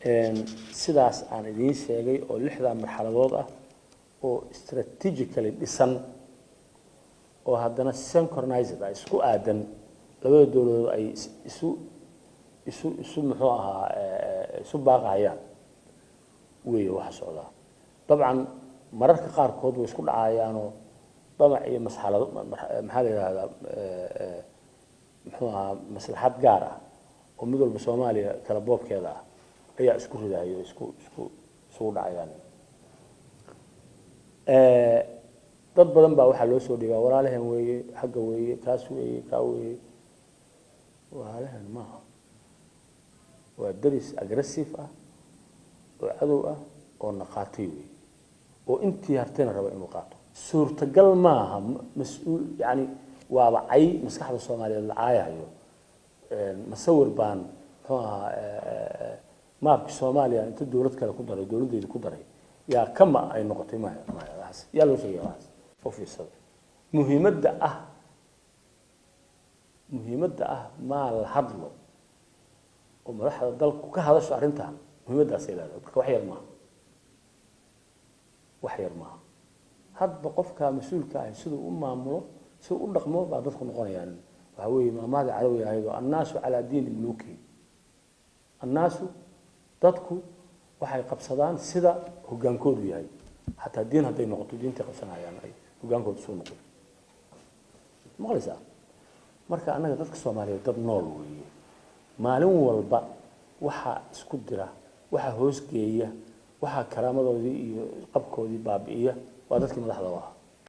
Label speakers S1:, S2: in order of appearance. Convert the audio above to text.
S1: Sidaas aan idiin sheegay oo lixdaa marxaladood ah oo strategically dhisan oo haddana synchronized ah, isku aadan, labada dowladood ay isu muxuu ahaa, isu baaqahayaan weeye waxa socdaa. Dabcan mararka qaarkood way isku dhacayaanoo damac iyo masxalado, maxaa la yidhahdaa, muxuu ahaa, maslaxad gaar ah oo mid walba Soomaaliya kala boobkeeda ah ayaa isku ridayo, isku isugu dhacayaan. Dad badan baa waxaa loo soo dhigaa walaalahan weeye, xagga weeye, kaas weeye, kaa weeye. Walaalahan maaha, waa deris aggressive ah oo cadow ah oo na qaatay weeye, oo intii hartayna raba inuu qaato. Suurtagal maaha mas-uul, yani waaba cay maskaxda Soomaaliyeed la caayahayo. Masawir baan, muxuu ahaa, maabki Soomaaliya inta dowlad kale ku daray, dowladdeeda ku daray, yaa kama ay noqotay. Maya, maya, waxaas yaa loo sheegaya? Waxaas u fiirsada. Muhiimadda ah maa la hadlo oo madaxda dalku ka hadasho arrintan, muhiimaddaasay leedahay. Marka wax yar maaha, wax yar maaha. Hadba qofka mas-uulka ahi siduu u maamulo, siduu u dhaqmo baa dadku noqonayaan. Waxaa weeye maamaada carabiga ahayd oo الناس على دين ملوكهم. الناس, dadku waxay qabsadaan sida hogaankoodu yahay. Xataa diin hadday noqoto, diintay qabsanayaan ay hogaankoodu suu noqdo. Maqlaysaa? Marka annaga dadka Soomaaliyeed dad nool weeye. Maalin walba waxaa isku dira, waxaa hoosgeeya, waxaa karaamadoodii iyo qabkoodii baabi'iya waa dadkii madaxda u ahaa.